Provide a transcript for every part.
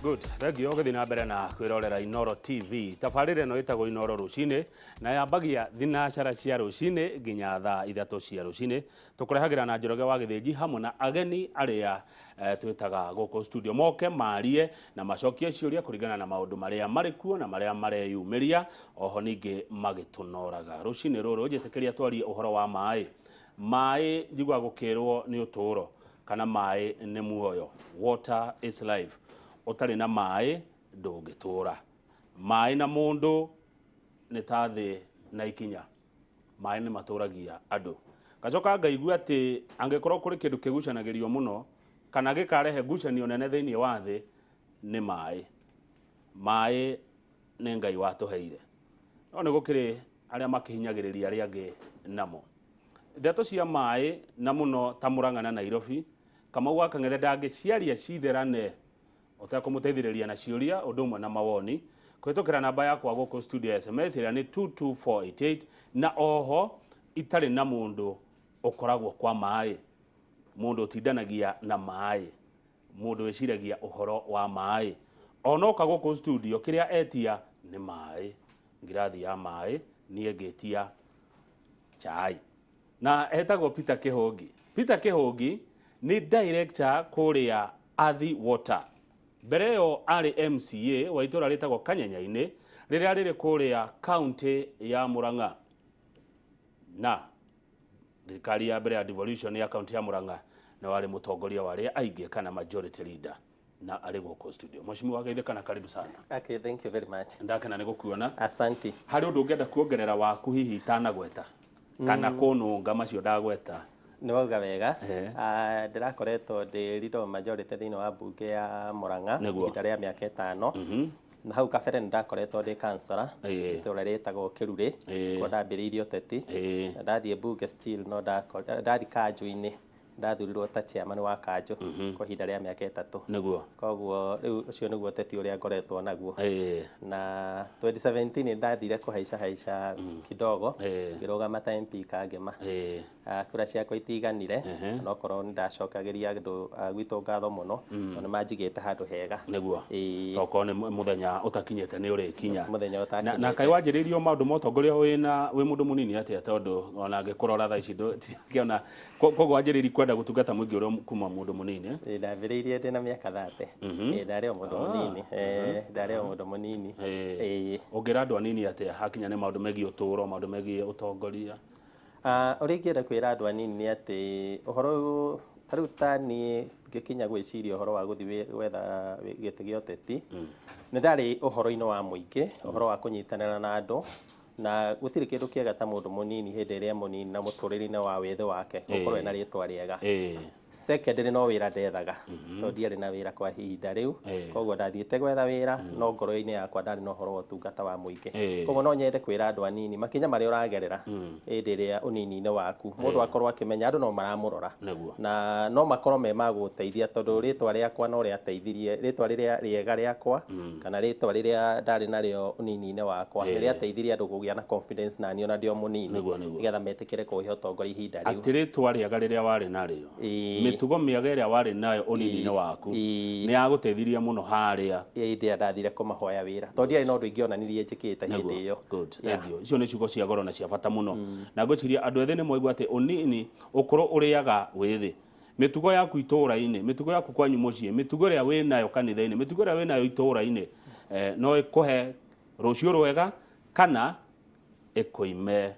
Good. Thank you ũgĩthiĩ na mbere na kwĩrorera Inoro TV. Tabarĩra ĩno ĩtagwo Inoro rũcinĩ na yambagia thinacara cia rũcinĩ nginya thaa 3 cia rũcinĩ. Tũkũrehagĩra na Njoroge wa Gĩthĩnji hamwe na ageni arĩa twĩtaga gũkũ studio moke marie na macokie ciũria kũringana na maũndũ marĩa marĩ kuo na marĩa mareyumĩria, oho ningĩ magĩtũnoraga. Rũcinĩ rũrũ njĩtĩkĩria twarie ũhoro wa maĩ. Maĩ njiguaga gũkĩrwo nĩ ũtũũro kana maĩ nĩ muoyo. Water is life. Ũtarĩ na maĩ ndũngĩtũũra. Maĩ na mũndũ nĩ ta thĩ na ikinya. Maĩ nĩ matũragia andũ. Ngacoka ngaigua atĩ angĩkorwo kũrĩ kĩndũ kĩgucanagĩrio mũno kana gĩkarehe ngucanio nene thĩinĩ wa thĩ nĩ maĩ. Maĩ nĩ Ngai watũheire. No nĩ gũkĩrĩ arĩa makĩhinyagĩrĩria arĩa angĩ namo. Ndeto cia maĩ na mũno ta Murang'a na Nairobi, Kamau wa Kang'ethe ndangĩciaria citherane ũtekũmũteithĩrĩria na ciũria ũndũ ũmwe na mawoni kũhĩtũkĩra namba yakwa gũkũ studio ya SMS ĩrĩa nĩ 22488, na oho itarĩ na mũndũ ũkoragwo kwa maĩ, mũndũ ũtindanagia na maĩ, mũndũ wĩciragia ũhoro wa maĩ. Onoka gũkũ studio kĩrĩa etia nĩ maĩ, ngirathi ya maĩ, niĩ ngĩtia chai. Na etagwo Peter Kĩhũngi. Peter Kĩhũngi nĩ director kũrĩa Athi Water. Mbere ĩyo arĩ MCA wa itũra rĩtagwo Kanyenya-inĩ rĩrĩa rĩrĩ kũrĩa kaunti ya Murang'a. Na thirikari ya mbere ya devolution ya kaunti ya Murang'a na warĩ mũtongoria wa arĩa aingĩ kana majority leader, na arĩ gũkũ studio. Mheshimiwa Geithĩka na karibu sana. Okay, thank you very much. Ndakena nĩ gũkuona. Asante. Harĩ ũndũ ũngĩenda kuongerera waku hihi itanagweta kana kũnũnga macio ndagweta? Nĩ wauga wega. Ndĩrakoretwo ndĩ leader of majority thĩinĩ wa mbunge ya Murang'a ihinda rĩa mĩaka 5. Na hau kabere nĩ ndakoretwo ndĩ councillor itũũra rĩtagwo Kĩrurĩ, kuo ndambĩrĩirie ũteti. Na ndathiĩ mbunge still no ndathiĩ kanjũ-inĩ, ndathurirwo ta chairman wa kanjũ kwa ihinda rĩa mĩaka 3. Koguo rĩu ũcio nĩguo ũteti ũrĩa ngoretwo naguo. Na 2017 nĩ ndathire kũhaica haica kidogo, ngĩrũgama ta MP Kangema. Kura ciakwa itiganire, no korwo nĩ ndacokagĩria andũ a gwitũ ngatho mũno, tondũ nĩ manjigĩte handũ hega. Tokorwo nĩ mũthenya ũtakinyĩte nĩ ũrĩkinya. Mũthenya ũtakinyĩte. Na kaĩ wanjĩrĩirio maũndũ ma ũtongoria wĩ mũndũ mũnini atĩa, tondũ ona ngĩkũrora thaa ici ndũkĩona, koguo wanjĩrĩirie kwenda gũtungata mũingĩ ũrĩa kuma mũndũ mũnini? Ndambĩrĩirie ndĩ na mĩaka 30. Ndarĩ o mũndũ mũnini. Ndarĩ o mũndũ mũnini. Ũngĩra andũ anini atĩa hakinya nĩ maũndũ megiĩ ũtũũro, maũndũ megiĩ ũtongoria? Ũrĩa ingĩenda kwĩra andũ anini nĩ atĩ ũhoro ũyũ ta rĩu ta niĩ ngĩkinya gwĩciria ũhoro wa gũthiĩ gwetha gĩtĩ gĩa ũteti, nĩ ndarĩ ũhoro-inĩ wa mũingĩ, ũhoro wa kũnyitanĩra na andũ, na gũtirĩ kĩndũ kĩega ta mũndũ mũnini hĩndĩ ĩrĩa e mũnini na mũtũrĩre-inĩ wa wĩthĩ wake gũkorwo ena rĩtwa rĩega. Secondly no wĩra ndethaga, tondũ ndiarĩ na wĩra kwa ihinda rĩu, koguo ndathiĩte gwetha wĩra, no ngoro-inĩ yakwa ndarĩ na ũhoro wa ũtungata wa mũingĩ. Koguo no nyende kwĩra andũ anini, makinya marĩa ũragerera hĩndĩ ĩrĩa ũnini-inĩ waku, mũndũ akorwo akĩmenya andũ no maramũrora, na no makorwo me ma gũgũteithia, tondũ rĩtwa rĩakwa no rĩateithirie, rĩtwa rĩrĩa rĩega rĩakwa, kana rĩtwa rĩrĩa ndarĩ narĩo ũnini-inĩ wakwa, nĩ rĩateithirie andũ kũgĩa na confidence naniĩ ona ndĩ o mũnini, nĩgetha metĩkĩre kũhe ũtongoria ihinda rĩu. Atĩ rĩtwa rĩega rĩrĩa warĩ narĩo, mĩtugo mĩega ĩrĩa warĩ nayo ũnini-inĩ waku, nĩ yagũteithirie mũno harĩa. Hĩndĩ ĩrĩa ndathire kũmahoya wĩra, tondũ ndiarĩ na ũndũ ingĩonanirie njĩkĩte hĩndĩ ĩyo. Good, thank you. Icio nĩ ciugo cia goro na cia bata mũno. Na ngwĩciria andũ ethĩ nĩ mwaigua atĩ ũnini, ũkũrũ ũrĩaga wĩthĩ. Mĩtugo yaku itũũra-inĩ, mĩtugo yaku kwanyu mũciĩ, mĩtugo ĩrĩa wĩnayo kanitha-inĩ, mĩtugo ĩrĩa wĩnayo itũũra-inĩ, no ĩkũhe rũciũ rwega kana ĩkũime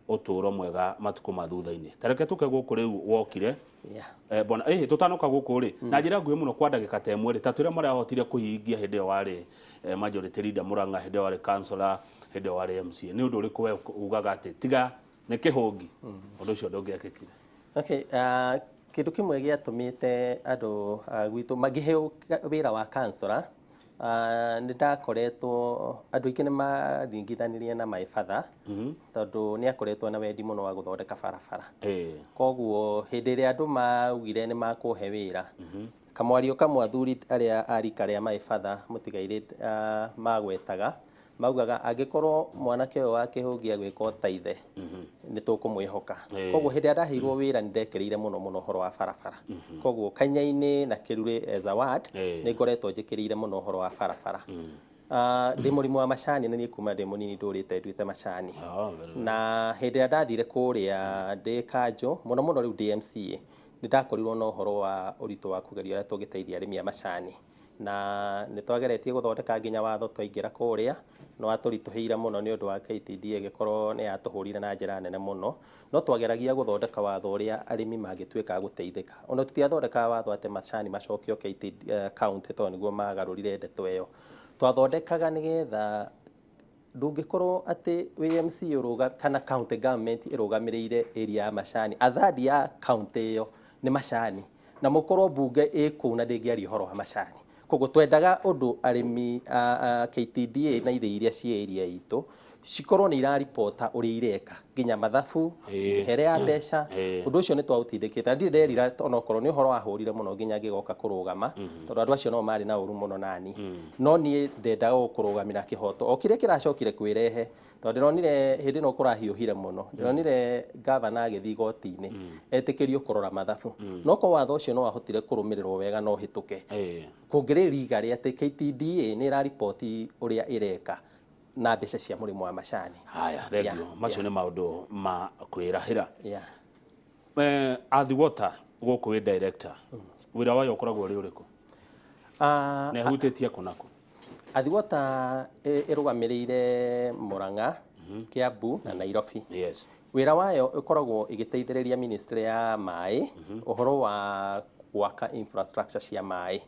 ũtũũro mwega matukũ ma thutha-inĩ. Ta reke tũke gũkũ rĩu wokire. Bwana, tũtanoka gũkũ rĩ, na njĩra nguhĩ mũno kwa ndagĩka ta ĩmwe rĩ, ta twĩre marĩa wahotire kũhingia hĩndĩ ĩyo warĩ majority leader Murang'a, hĩndĩ ĩyo warĩ councillor, hĩndĩ ĩyo warĩ MCA. Nĩ ũndũ ũrĩkũ we ugaga atĩ tiga nĩ Kĩhũngi, ũndũ ũcio ndũngĩekĩkire? Okay, kĩndũ kĩmwe gĩatũmĩte andũ gwitũ mangĩheo wĩra wa councillor, nĩ ndakoretwo, andũ aingĩ nĩ maringithanirie na my father, tondũ nĩ akoretwo na wendi mũno wa gũthondeka barabara. Koguo hĩndĩ ĩrĩa andũ maugire nĩ makũhe wĩra, kamwario kamwe athuri arĩa a rika rĩa my father mũtigairĩ magwetaga, Maugaga angĩkorwo mwanake ũyũ wa Kĩhũngi agwĩka o ta ithe, nĩ tũkũmwĩhoka. Koguo hĩndĩ ĩrĩa ndaheirwo wĩra, nĩ ndekĩrĩire mũno mũno ũhoro wa barabara. Koguo Kanya-inĩ na Kĩrurĩ as a ward, nĩ ngoretwo njĩkĩrĩire mũno ũhoro wa barabara. Ndĩ mũrĩmi wa macani, na niĩ kuma ndĩ mũnini ndũrĩte nduĩte macani. Oh, very well. Na hĩndĩ ĩrĩa ndathire kũrĩa ndĩ kanjũ, mũno mũno rĩu ndĩ MCA, nĩ ndakorirwo na ũhoro wa ũritũ wa kũgeria ũrĩa tũngĩteithia arĩmi a macani, na nĩ twageretie gũthondeka nginya watho twaingĩra kũrĩa, no watũritũhĩire mũno nĩ ũndũ wa KTDA ĩgĩkorwo nĩ yatũhũrire na njĩra nene mũno. No twageragia gũthondeka watho ũrĩa arĩmi mangĩtuĩka a gũteithĩka. Ona tũtiathondekaga watho atĩ macani macokio KTD county, tondũ nĩguo magarũrire ndeto ĩyo. Twathondekaga nĩgetha ndũngĩkorwo atĩ wĩ MC ũrũga kana county government ĩrũgamĩrĩire area ya macani, a third ya county ĩyo nĩ macani, na mũkorwo mbunge ĩ kũu na ndĩngĩaria ũhoro wa macani. Koguo twendaga ũndũ arĩmi a KTDA na ithĩi iria ciĩ area itũ cikorwo nĩ iraribota ũrĩa ireka, nginya mathabu, mĩhere ya mbeca. Ũndũ ũcio nĩ twaũtindĩkĩte, na ndirĩ nderira, onokorwo nĩ ũhoro wahũrire mũno nginya ngĩgoka kũrũgama, tondũ andũ acio no marĩ na ũru mũno nani, no niĩ ndendaga o kũrũgamĩra kĩhoto o kĩrĩa kĩracokire kwĩrehe, tondũ ndĩronire hĩndĩ ĩno kũrahiũhire mũno, ndĩronire gavana agĩthiĩ igoti-inĩ etĩkĩrio kũrora mathabu. No korwo watho ũcio no wahotire kũrũmĩrĩrwo wega no ũhĩtũke, kũngĩrĩ riga rĩ atĩ KTDA nĩ ĩrariboti ũrĩa ĩreka na mbeca cia mũrĩmo wa macani. Haya, thank you. Macio nĩ maũndũ ma kwĩrahĩra. Athi Water gũkũ wĩ director, wĩra wayo ũkoragwo ũrĩ ũrĩkũ na ĩhutĩtie kũ na kũ? Athi Water ĩrũgamĩrĩire Murang'a, Kiambu na Nairobi. Wĩra wayo ĩkoragwo ĩgĩteithĩrĩria ministry ya maĩ ũhoro wa gwaka infrastructure cia maĩ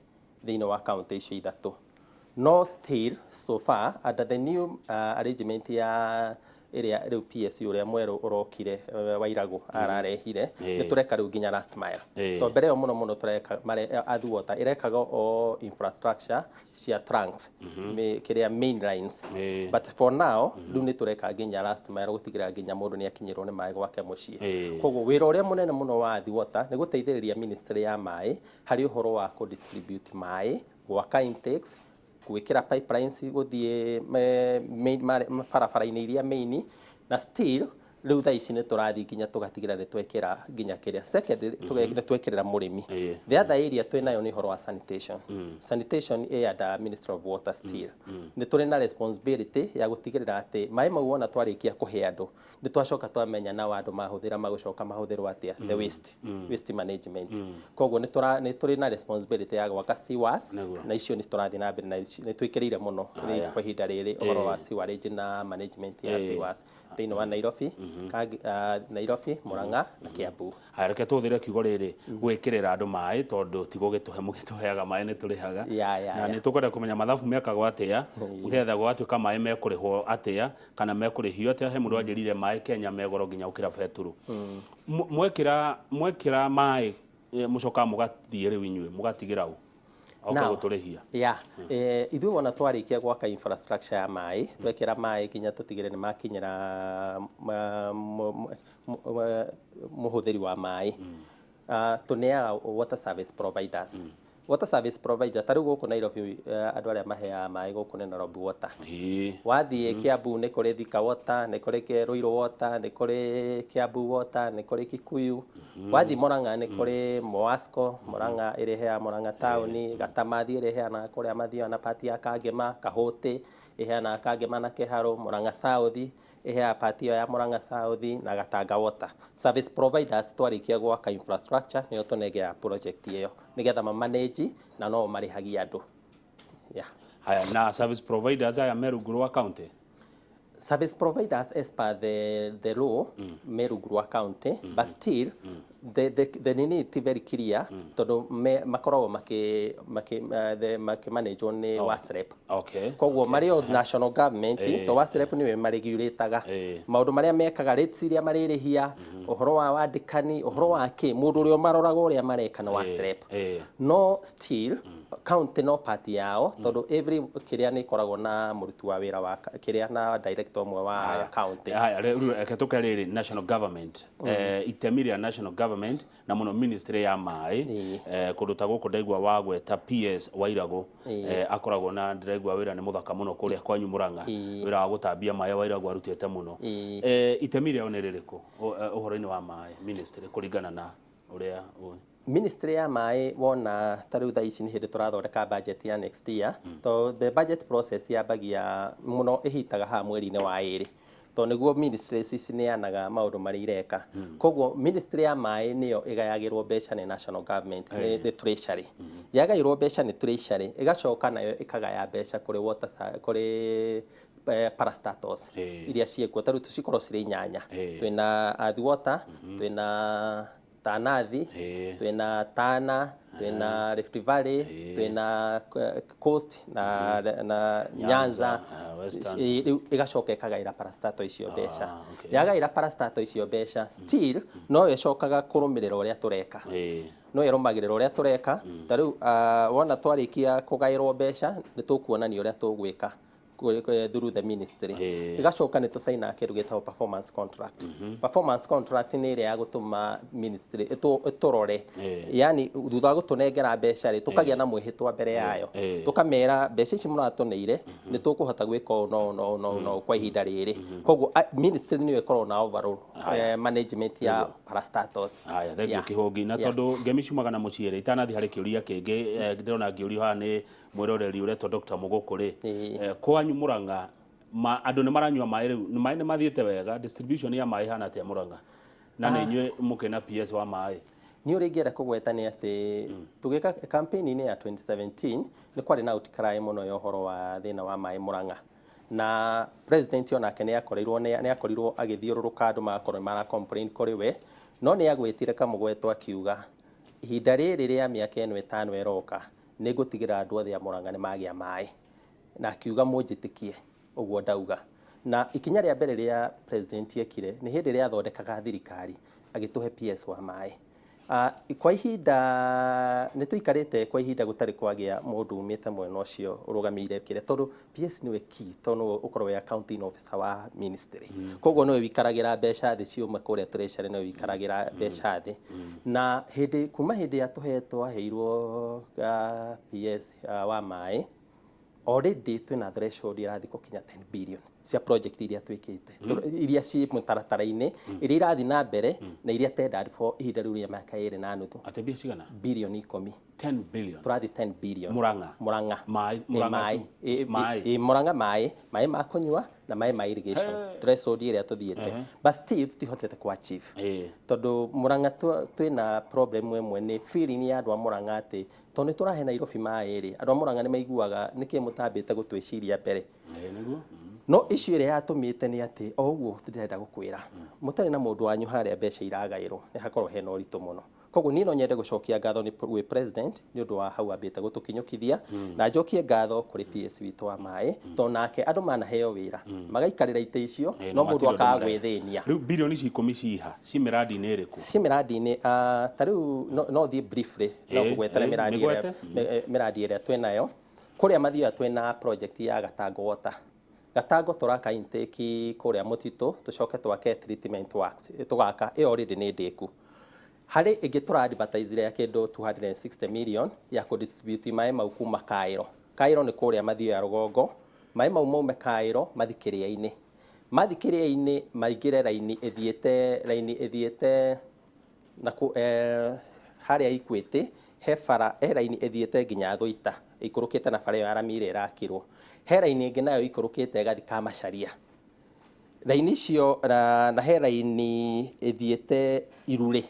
thĩinĩ wa kaunti icio ithatũ. No still, so far, under the new arrangement ya ĩrĩa rĩu PSU ũrĩa mwerũ ũrokire, Wairagũ ararehire, nĩ tũreka rĩu nginya last mile. To mbere ĩyo mũno mũno tũreka Athi Water ĩrekaga o infrastructure cia trunks, kĩrĩa main lines, but for now rĩu nĩ tũreka nginya last mile, gũtigĩrĩra nginya mũndũ nĩ akinyĩrwo nĩ maĩ gwake mũciĩ. Koguo wĩra ũrĩa mũnene mũno wa Athi Water nĩ gũteithĩrĩria ministry ya maĩ harĩ ũhoro wa kũ-distribute maĩ, gwaka intakes, gwĩkĩra pipelines gũthiĩ barabara-inĩ iria main, na still rĩu thaa ici nĩ tũrathiĩ nginya tũgatigĩrĩra nĩ twekĩra nginya kĩrĩa secondary, nĩ twekĩrĩra mũrĩmi. The other area twĩ nayo nĩ ũhoro wa sanitation. Sanitation ĩ under Ministry of Water. Still nĩ tũrĩ na responsibility ya gũtigĩrĩra atĩ maĩ mau wona twarĩkia kũhe andũ, nĩ twacoka twamenya nao andũ mahũthĩra magũcoka mahũthĩrwo atĩa, the waste management. Koguo nĩ tũrĩ na responsibility ya gwaka sewers, na icio nĩ tũrathiĩ na mbere na nĩ twĩkĩrĩire mũno rĩu kwa ihinda rĩrĩ ũhoro wa sewerage na management ya sewers thĩinĩ wa Nairobi, Nairobi, Murang'a na Kiambu. Haya, reke tũhũthĩre kiugo rĩrĩ gwĩkĩrĩra andũ maĩ, tondũ ti gũgĩtũhe mũgĩtũheaga maĩ, nĩ tũrĩhaga. Na nĩ tũkwenda kũmenya mathabu mekagwo atĩa nĩgetha gwatuĩka maĩ mekũrĩhwo atĩa kana mekũrĩhio atĩa. He mũndũ wanjĩrire maĩ Kenya megoro nginya gũkĩra betũrũ. Mwekĩra maĩ, mũcokaga mũgathiĩ rĩu inyuĩ mũgatigĩra ũ oke gũtũrĩhia? Yeah. Ithuĩ wona twarĩkia gwaka infrastructure ya maĩ, twekĩra maĩ nginya tũtigĩre nĩ makinyĩra mũhũthĩri wa maĩ, tũneaga water service providers. Water service provider ta rĩu gũkũ Nairobi, andũ arĩa maheaga maĩ gũkũ nĩ Nairobi Water. Wathiĩ Kiambu nĩ kũrĩ Thika Water, nĩ kũrĩ Ruiru Water, nĩ kũrĩ Kiambu Water, nĩ kũrĩ Kikuyu. Wathiĩ Murang'a nĩ kũrĩ Moasco, Murang'a ĩrĩa ĩheaga Murang'a taũni, Gatamathi ĩrĩa ĩheanaga kũrĩa mathiaga na part ya Kangema, Kahũtĩ ĩheanaga Kangema na Kĩharũ, Murang'a South ĩheaga part ĩyo ya Murang'a South, na Gatanga Water. Service providers twarĩkia gwaka infrastructure nĩo tũnengeraga project ĩyo nĩgetha mamanage, na no marĩhagia andũ. Yeah. Haya, na service providers aya me rungu rwa county? Service providers, as per the law, me rungu rwa county, but still the nini ti very clear, tondũ makoragwo makĩ managwo nĩ WASREB. Koguo marĩ o national government, to WASREB nĩwe maregulataga maũndũ marĩa mekaga, rates iria marĩrĩhia, ũhoro wa wandĩkani, ũhoro wa kĩ, mũndũ ũrĩa ũmaroraga ũrĩa mareka nĩ WASREB. No still county no part yao, tondũ every kĩrĩa nĩ ĩkoragwo na mũruti wa wĩra wa kĩrĩa na director ũmwe wa county. Haya, rĩu reke tũke rĩrĩ national government, itemi rĩa national government. government na mũno ministry ya maĩ. Kũndũ ta gũkũ ndaigua wagweta PS Wairagũ, akoragwo na ndĩraigua wĩra nĩ mũthaka mũno kũrĩa kwanyu Murang'a. Wĩra wa gũtambia maĩ Wairagũ arutĩte mũno. Itemi rĩao nĩ rĩrĩkũ ũhoro-inĩ wa maĩ ministry kũringana na ũrĩa ũĩ? Ministry ya maĩ, wona ta rĩu thaa ici nĩ hĩndĩ tũrathondeka budget ya next year, to the budget process yambagia mũno ĩhitaga haha mweri-inĩ wa 2, tondũ nĩguo ministries cineanaga maũndũ marĩa ireka. Koguo ministry ya maĩ nĩyo ĩgayagĩrwo mbeca nĩ national government, nĩ treasury. Yagaĩrwo mbeca nĩ treasury, ĩgacoka nayo ĩkagaya mbeca kũrĩ water kũrĩ parastatals iria ciĩkuo. Ta rĩu cikorwo cirĩ 8. Twĩna Athi Water, twĩna Tanathi, twĩna Tana, twĩna Rift Valley, twĩna Coast na Nyanza. Western. Rĩu ĩgacoka ĩkagaĩra parastatal icio mbeca. Okay. Yagaĩra parastatal icio mbeca, still no ĩcokaga kũrũmĩrĩra ũrĩa tũreka, no ĩrũmagĩrĩra ũrĩa tũreka. Ta rĩu wona twarĩkia kũgaĩrwo mbeca, nĩ tũkuonania ũrĩa tũgwĩka through the ministry. Ĩgacoka nĩ tũcaina kĩndũ gĩtagwo performance contract. Performance contract nĩ ĩrĩa ya gũtũma ministry ĩtũrore, yani thutha wa gũtũnengera mbeca rĩ, tũkagĩa na mwĩhĩtwa mbere yayo, tũkamera mbeca ici mũratũneire nĩ tũkũhota gwĩka ũũ na ũũ na ũũ na ũũ na ũũ kwa ihinda rĩrĩ. Koguo ministry nĩyo ĩkoragwo na overall management ya parastatals. Haya, thank you. Yeah. Kihũngi na tondũ ngemi ciumaga na mũciĩ rĩ, itanathiĩ harĩ kĩũria kĩngĩ, ndĩrona ngĩũrio haha nĩ mwĩroreri ũretwo Dr. Mũgũkũ rĩ, kwanyu Murang'a andũ nĩ maranyua maĩ rĩu? Nĩ maĩ nĩ mathiĩte wega? Distribution ya maĩ hana atĩa Murang'a, na nĩ inyuĩ mũkĩna PS wa maĩ? Nĩ ũrĩa ingĩenda kũgweta nĩ atĩ tũgĩka campaign-inĩ ya 2017 nĩ kwarĩ na outcry mũno ya ũhoro wa thĩna wa maĩ Murang'a, na president onake nĩ akorirwo agĩthiũrũrũka, andũ magakorwo nĩ mara complain kũrĩ we, no nĩ agwĩtire kamũgwetwo akiuga ihinda rĩrĩ rĩa mĩaka ĩno 5 ĩroka nĩ ngũtigĩrĩra andũ othe a Murang'a nĩ magĩa maĩ, na akiuga mũnjĩtĩkie ũguo ndauga. Na ikinya rĩa mbere rĩa president ekire nĩ hĩndĩ ĩrĩa athondekaga thirikari, agĩtũhe PS wa maĩ. Kwa ihinda nĩ tũikarĩte kwa ihinda gũtarĩ kwagĩa mũndũ umĩte mwena ũcio ũrũgamĩrĩire kĩrĩa, tondũ PS nĩwe key, tondũ nĩwe ũkoragwo wĩ accounting officer wa ministry. Koguo nĩwe wĩikaragĩra mbeca thĩ ciuma kũrĩa treasury, nĩwe wĩikaragĩra mbeca thĩ. Na hĩndĩ kuma hĩndĩ ya tũhetwo aheirwo PS wa maĩ, already twĩna threshold ĩrathiĩ gũkinya 10 billion cia project iria twĩkĩte, iria ciĩ mũtaratara-inĩ, iria irathiĩ na mbere na iria tendered for ihinda rĩu rĩa mĩaka 2.5. Atĩ mbia cigana? Bilioni 10. 10 billion? Tũrathiĩ 10 billion. Murang'a? Murang'a. Maĩ? Ĩ, Murang'a maĩ. tu? Maĩ? Ĩ, Murang'a maĩ, maĩ ma kũnyua na maĩ ma irrigation. Threshold ĩrĩa tũthiĩte, but still tũtihotete ku achieve, tondũ Murang'a twĩna problem ĩmwe, nĩ feeling ya andũ a Murang'a atĩ tondũ nĩ tũrahe Nairobi maĩ rĩ, andũ a Murang'a nĩ maiguaga nĩkĩ mũtambĩte gũtwĩciria mbere. Nĩguo. No issue ĩrĩa yatũmĩte nĩ atĩ o ũguo ndĩrenda gũkwĩra, mũtarĩ na mũndũ wanyu harĩa mbeca iragaĩrwo nĩ hakorwo hena ũritũ mũno. Koguo niĩ no nyende gũcokia ngatho nĩ gwĩ president nĩ ũndũ wa hau ambĩte gũtũkinyũkithia, na njokie ngatho kũrĩ PS witũ wa maĩ, tondũ nake andũ manaheo wĩra magaikarĩra itĩ icio, no na mũndũ matirĩ ũndũ akaga mareka. gwĩthĩnia. Rĩu bilioni ici 10 ciha ci mĩradi-inĩ ĩrĩkũ? Ci mĩradi-inĩ, ta rĩu no thiĩ briefly no kũgwetera mĩradi ĩrĩa mĩgwete. Mĩradi ĩrĩa twĩnayo kũrĩa Mathioya, twĩna project ya Gatango Water. Gatango tũraka intake kũrĩa mũtitũ, tũcoke twake treatment works, tũgaka ĩyo already nĩ ndĩku. Harĩ ĩngĩ tũra advertise ya kĩndũ 260 million ya kũ distribute maĩ mau kuma Kairo. Kairo nĩ kũrĩa Mathioya rũgongo. Maĩ mau maume Kairo mathi kĩrĩa-inĩ, mathi kĩrĩa-inĩ maingĩre raini ĩthiĩte na ku, harĩa Equity he bara, he raini ĩthiĩte nginya Thũita ĩikũrũkĩte na bara ĩyo ya rami ĩrĩa ĩrakirwo. He raini ĩngĩ nayo ĩikũrũkĩte ĩgathi Kamacharia, raini icio na he raini ĩthiĩte Irurĩ,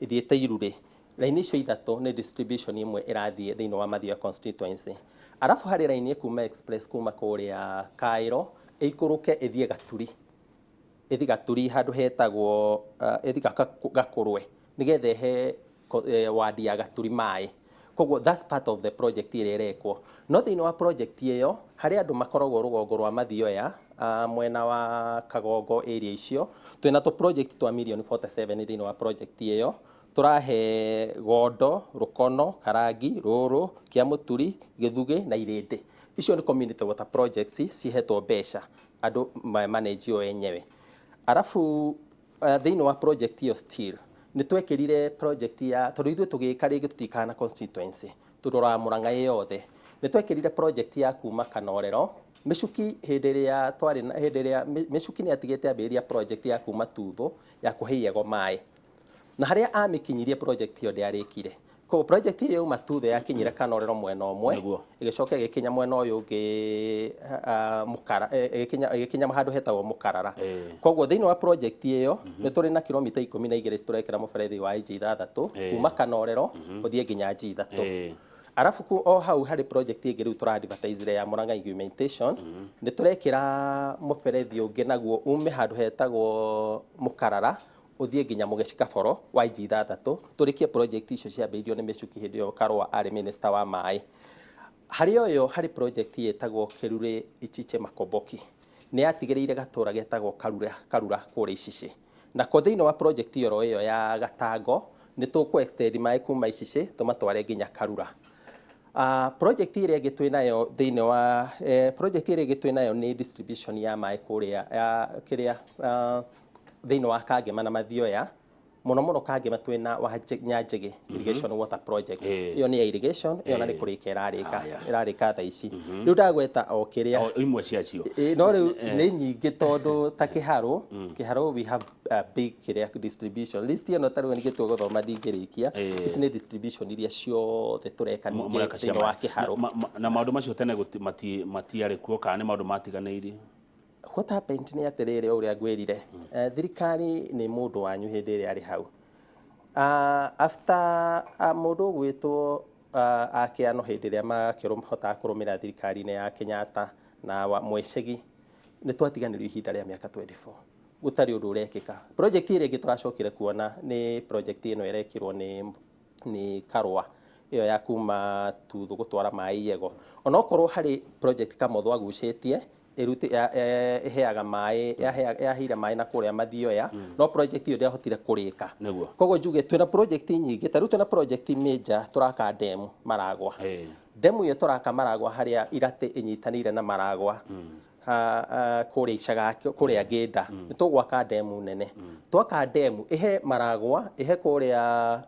ĩthiĩte Irurĩ. Raini icio ithatũ nĩ distribution ĩmwe ĩrathiĩ thĩinĩ wa Mathioya constituency. Arabu harĩ raini ĩkuma express kuma kũrĩa Cairo ĩikũrũke ĩthiĩ Gaturi, ĩthi Gaturi handũ hetagwo ĩthi Gakũrwe nĩgetha ĩhe wadi ya Gaturi maĩ. Koguo that's part of the project ĩrĩa ĩrekwo. No thĩinĩ wa project ĩyo harĩ andũ makoragwo rũgongo rwa Mathioya, mwena wa Kagongo area icio, twĩna tũ project twa mirioni 47 thĩinĩ wa project ĩyo. Tũrahe Gondo, Rũkono, Karangi, Rũrũ, Kĩamũturi, Gĩthugĩ na Irĩndĩ. Icio nĩ community water projects cihetwo mbeca andũ manage o enyewe. Arabu thĩinĩ wa project ĩyo still Nĩ twekĩrire project ya, tondũ ithuĩ tũgĩka rĩngĩ tũtikaga na constituency, tũroraga Murang'a ĩ yothe. Nĩ twekĩrire project ya kuma Kanorero Mĩcuki hĩndĩ ĩrĩa twarĩ na hĩndĩ ĩrĩa Mĩcuki nĩ atigĩte ambĩrĩria project ya kuma Tuthũ ya kũhe Iyego maĩ, na harĩa amĩkinyirie project ĩyo ndĩarĩkire. Koguo project ĩyo yauma Tuthũ yakinyire Kanorero mwena ũmwe, ĩgĩcoka ĩgĩkinya mwena ũyũ ũngĩ, Mũkara, ĩgĩkinya handũ hetagwo Mũkarara. Koguo thĩinĩ wa project ĩyo nĩ tũrĩ na kilomita 12 tũrekĩra mũberethi wa inji 6 kuma Kanorero ũthiĩ nginya G3. Arabu ku o hau harĩ project ĩngĩ rĩu tũra advertise ya Murang'a Augmentation. Nĩ tũrekĩra mũberethi ũngĩ naguo ume handũ hetagwo Mũkarara ũthiĩ nginya Mũgeci Kaboro wa inji 6, tũrĩkie project icio ciambĩrĩirio nĩ Mĩcuki hĩndĩ ĩyo Karũa arĩ minister wa maĩ. Harĩ ũyũ harĩ project ĩtagwo Kĩrurĩ Ichiche Makomboki, nĩ yatigĩrĩire gatũra getagwo Karura, Karura kũrĩa Icici. Nako thĩinĩ wa project oro ĩyo ya Gatango nĩ tũkũ extend maĩ kuma Icici tũmatware nginya Karura. Project ĩrĩa ĩngĩ twĩnayo thĩinĩ wa project ĩrĩa ĩngĩ twĩnayo nĩ distribution ya maĩ kũrĩa ya kĩrĩa thĩinĩ wa Kangema na Mathioya, mũno mũno Kangema twĩna wa Nyanjĩgĩ irrigation water project. Ĩyo nĩ ya irrigation, ĩyo na nĩ kũrĩka ĩrarĩka. Ĩrarĩka thaa ici rĩu, ndagweta o kĩrĩa O imwe ciacio. Ĩ, no rĩu nĩ nyingĩ tondũ ta Kĩharũ, Kĩharũ we have a big kĩrĩa distribution list ĩno, ta rĩu ningĩ tũgũthoma ndingĩrĩkia. Ici nĩ distribution iria ciothe tũreka ningĩ Mũreka cia thĩinĩ wa maĩ. Kĩharũ. Na maũndũ macio tene matiarĩ kuo kana nĩ maũndũ matiganĩirio? What happened nĩ atĩrĩrĩ, o ũrĩa ngwĩrire, thirikari nĩ mũndũ wanyu hĩndĩ ĩrĩa arĩ hau. After mũndũ ũgwĩtwo akĩano hĩndĩ ĩrĩa makĩhotaga kũrũmĩrĩra thirikari-inĩ ya Kenyatta na wa Mwecegi, nĩ twatiganĩrio ihinda rĩa mĩaka 24 gũtarĩ ũndũ ũrekĩka. Project ĩrĩa ĩngĩ tũracokire kuona nĩ project ĩno ĩrekirwo nĩ Karũa, ĩyo ya kuma Tuthũ gũtwara maĩ Iyego. Onokorwo harĩ project Kamotho agucĩtie ĩheaga maĩ, yaheire maĩ na kũrĩa Mathioya, no project ĩyo ndĩahotire kũrĩka. Koguo njuge twĩna project nyingĩ, ta rĩu twĩna project major tũraka demu Maragwa. Demu ĩyo tũraka Maragwa harĩa Iratĩ ĩnyitanĩire na Maragwa, kũrĩa Icaga, kũrĩa Ngĩnda, nĩ tũgwaka demu nene. Twaka demu ĩhe Maragwa, ĩhe kũrĩa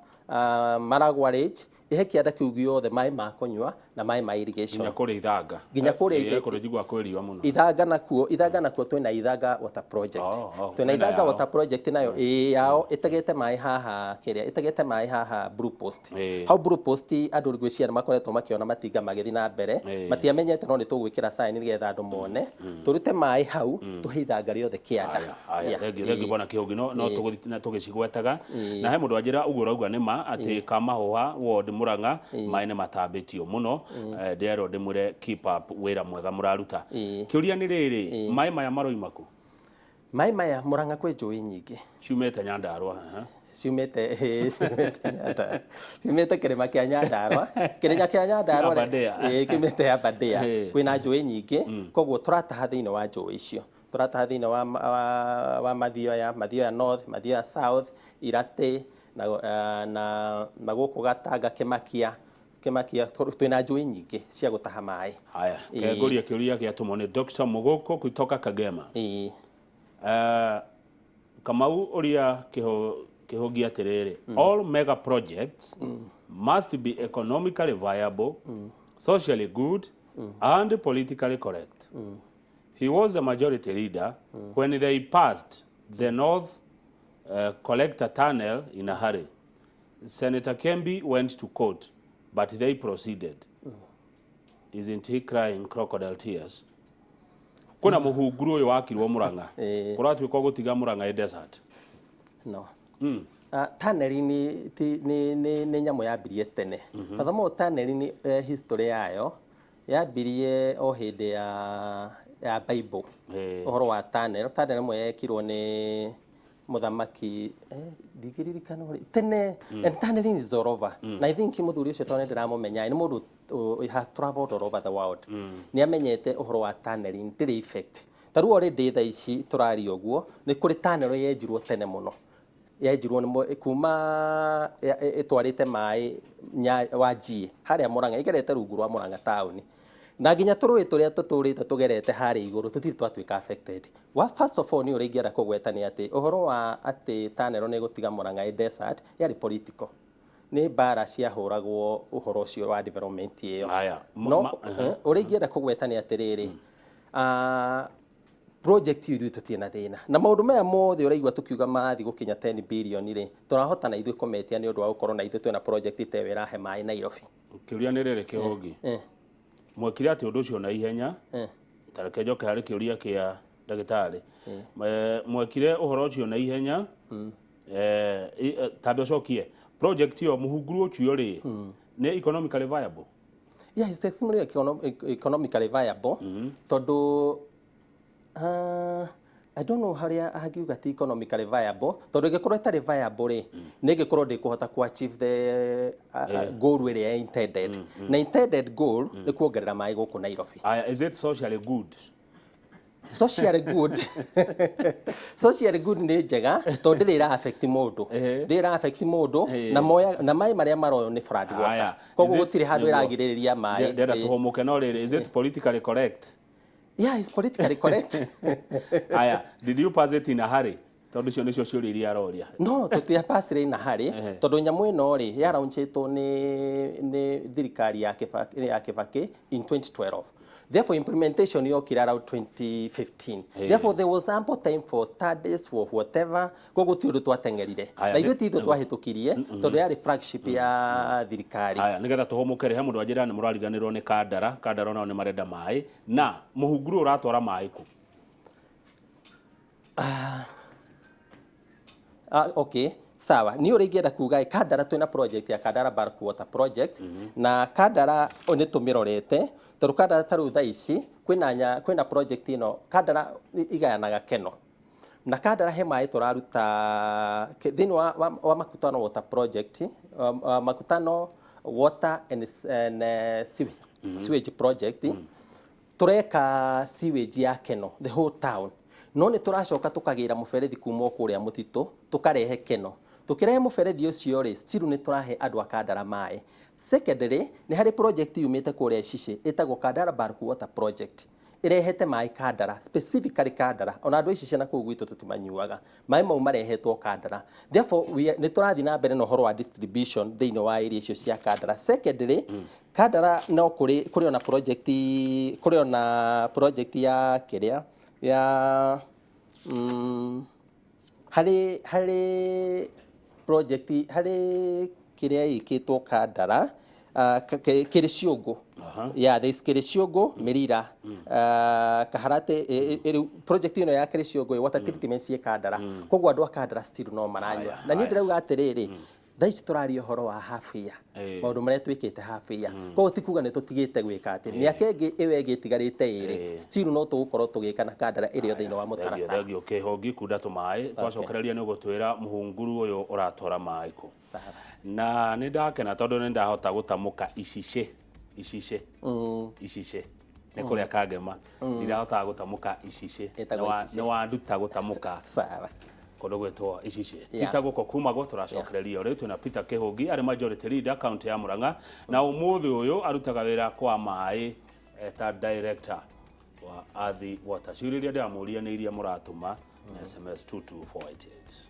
Maragwa Ridge, ĩhe kĩanda kĩu gĩothe maĩ ma kũnyua na maĩ ma irrigation. Nginya kũrĩa Ithanga. Nginya kũrĩa Kũndũ njiguaga kwĩ riũa mũno. Ithanga nakuo, Ithanga nakuo twĩna Ithanga water project. Oh, Twĩna mwena Ithanga yao. water project nayo ĩĩ yao ĩtegete maĩ haha, kĩrĩa ĩtegete maĩ haha Blue Post. Hau Blue Post andũ ngwĩciria nĩ makoretwo makĩona matinga magĩthiĩ na mbere. Matiamenyete, no nĩ tũgwĩkĩra sign nĩgetha andũ mone, tũrute maĩ hau tũhe Ithanga rĩothe kĩanda. Aya, aya. Thengiũ, thengiũ bwana Kĩhũngi, no tũgũthiĩ na tũgĩcigwetaga, na he mũndũ wanjĩra ũguo ũrauga nĩ ma atĩ Kamahũha ward Murang'a maĩ nĩ matambĩtio mũno. Ndĩrerwo ndĩmwĩre keep up wĩra mwega mũraruta. Kĩũria nĩ rĩrĩ, maĩ maya maroima kũ? Maĩ maya, Murang'a kwĩ njũĩ nyingĩ. Ciumĩte Nyandarũa, aha. Ciumĩte Nyandarũa, ciumĩte kĩrĩma kĩa Nyandarũa, kĩrĩma kĩa Nyandarũa. Aberdare. Ĩ, kiumĩte Aberdare. Kwĩna njũĩ nyingĩ, koguo tũrataha thĩinĩ wa njũĩ icio, tũrataha thĩinĩ wa Mathioya, Mathioya North, Mathioya South, Iratĩ na gũkũ Gatanga, Kĩmakia, Kĩmakia, twĩna njũĩ nyingĩ cia gũtaha maĩ. Haya, kengũria kĩũria gĩatũmwo nĩ Dr. Mũgũkũ kutoka Kagema. Kamau ũria Kĩhũngi atĩrĩrĩ, all mega projects must be economically viable, socially good and politically correct. He was the majority leader when they passed the North Collector Tunnel in a hurry. Senator Kembi went to court, but they proceeded. Isn't he crying crocodile tears? Kwĩna mũhunguru ũyũ wakirwo Murang'a. Kũratuĩka gũtiga Murang'a ĩ desert. No. Tunnel nĩ nyamũ yambirie tene. Furthermore, tunnel nĩ history yayo yambirie o hĩndĩ ya Bible. Ũhoro wa tunnel, tunnel ĩmwe yekirwo nĩ mũthamaki, ndingĩririkana ũrĩa tene, and tunneling is all over. Na I think mũthuri ũcio, tondũ nĩ ndĩramũmenya, nĩ mũndũ has traveled all over the world, nĩ amenyete ũhoro wa tunneling ndĩrĩ effect. Ta rĩu already thaa ici tũraria ũguo nĩ kũrĩ tunnel yenjirwo tene mũno, yenjirwo nĩ kuma ĩtwarĩte maĩ Wanjie harĩa Murang'a, ĩgerete rungu rwa Murang'a taũni. Na nginya tũrũĩ tũrĩa tũtũrĩte tũgerete harĩa igũrũ tũtirĩ twatuĩka affected. Wa first of all, nĩ ũrĩa ingĩenda kũgweta nĩ atĩ ũhoro wa atĩ tunnel nĩ ĩgũtiga Murang'a ĩ desert yarĩ political, nĩ mbara ciahũragwo ũhoro ũcio wa development ĩyo. Haya, No ũrĩa ingĩenda kũgweta nĩ atĩrĩrĩ, project ĩyo ithuĩ tũtirĩ na thĩna na maũndũ maya mothe ũraigua tũkiuga marathiĩ gũkinya 10 billion rĩ, tũrahota na ithuĩ kũmetia nĩ ũndũ wa gũkorwo na ithuĩ twĩna project ta ĩyo ĩrahe maĩ Nairobi. Kĩũria nĩ rĩrĩ, Kĩhũngi, mwekire atĩ ũndũ ũcio na ihenya? Ta reke njoke harĩ kĩũria kĩa ndagĩtarĩ. Mwekire ũhoro ũcio na ihenya? Tambe ũcokie project ĩyo, mũhunguru ũcio rĩ, nĩ economically viable? Yeah, it's extremely economically viable, tondũ I don't know harĩa angiuga ti economically viable, tondũ ĩngĩkorwo ĩtarĩ viable rĩ, nĩ ĩngĩkorwo ndĩkũhota ku achieve the goal ĩrĩa intended, na intended goal nĩ kuongerera maĩ gũkũ Nairobi. Aya, is it socially good? Socially good, socially good nĩ njega tondũ ndĩrĩ ĩra affect mũndũ, ndĩrĩ ĩra affect mũndũ, na moya na maĩ marĩa maroywo nĩ flood water. Aya, Koguo is it- gũtirĩ handũ ĩragirĩrĩria maĩ. Ndĩrenda tũhũmũke, no rĩrĩ, is it politically correct? Yeah, it's politically correct. Aya, did you pass it in a hurry? Tondũ icio nĩcio ciũria iria aroria. No tũtiapacire na harĩ, tondũ nyamũ ĩno rĩ yaraunchĩtwo nĩ thirikari ya Kibaki in 2012. Therefore, implementation yokire around 2015. Therefore, there was ample time for studies, for whatever. Koguo ti ũndũ twateng'erire. Haya, Na ithuĩ ti ithuĩ twahĩtũkirie, tondũ yarĩ flagship ya thirikari. Haya, nĩgetha tũhũmũke rĩ, he mũndũ anjĩra nĩ mũrariganĩrwo nĩ Kandara. Kandara onao nĩ marenda maĩ, na mũhunguru ũratwara maĩ kũ? Ah, okay, sawa. Niĩ ũrĩa ingĩenda kuga ĩ, Kandara twĩna project ya Kandara Bulk Water Project, na Kandara o nĩ tũmĩrorete, tondũ Kandara ta rĩu thaa ici kwĩna project ĩno. Kandara igayanaga Keno na Kandara, he maĩ tũraruta thĩinĩ wa Makutano Water Project, Makutano Water and sewage Project. Tureka sewage ya Keno, the whole town, no nĩ tũracoka tũkagĩra mũberethi kuma o kũrĩa mũtitũ tũkarehe Keno. Tũkĩrehe mũberethi ũcio rĩ, still nĩ tũrahe andũ a Kandara maĩ. Secondly, nĩ harĩ project yumĩte kũrĩa Icicĩ ĩtagwo Kandara Bulk Water Project, ĩrehete maĩ Kandara, specifically Kandara. Ona andũ a Icicĩ na kũu gwitũ tũtimanyuaga maĩ mau, marehetwo Kandara. Therefore, nĩ tũrathiĩ na mbere na ũhoro wa distribution thĩinĩ wa area icio cia Kandara. Secondly, Kandara no kũrĩ ona project ya kĩrĩa ya harĩ project harĩ kĩrĩa ĩkĩtwo Kandara, Kĩrĩciũngũ. Yeah, there is Kĩrĩciũngũ, Mĩrira, Kaharate. Rĩu project ĩno ya Kĩrĩciũngũ, water treatment ciĩ Kandara, koguo andũ a Kandara still no maranyua. Na niĩ ndĩrauga atĩrĩrĩ, thaa ici tũraria ũhoro wa half year, maũndũ marĩa twĩkĩte half year, koguo ti kuga nĩ tũtigĩte gwĩka atĩ mĩaka ĩngĩ ĩyo ĩngĩ ĩtigarĩte ĩrĩ, still no tũgũkorwo tũgĩka na Kandara ĩrĩ o thĩinĩ wa Thengio. mũtaratara. Thengio, Kĩhongi. Kunda tũmaĩ, twacokereria nĩ ũgũtwĩra mũhunguru ũyũ ũratwara maĩ kũ. Sawa. Na nĩ ndakena tondũ nĩ ndahota gũtamũka Icicĩ, Icicĩ, Icicĩ nĩ kũrĩa Kangema, ndirahotaga gũtamũka Icicĩ. Ĩtagwo Icicĩ. Nĩ wanduta gũtamũka Sawa. kũndũ gwĩtwo Icicĩ. Tita gũkũ kumagwo tũracokereria rĩu twĩna Peter Kĩhũngi, arĩ majority leader kaunti ya Murang'a, na ũmũthĩ ũyũ arutaga wĩra kwa maĩ ta director wa Athi Water. Ciũria iria ndĩramũria nĩ iria mũratũma na SMS 22488.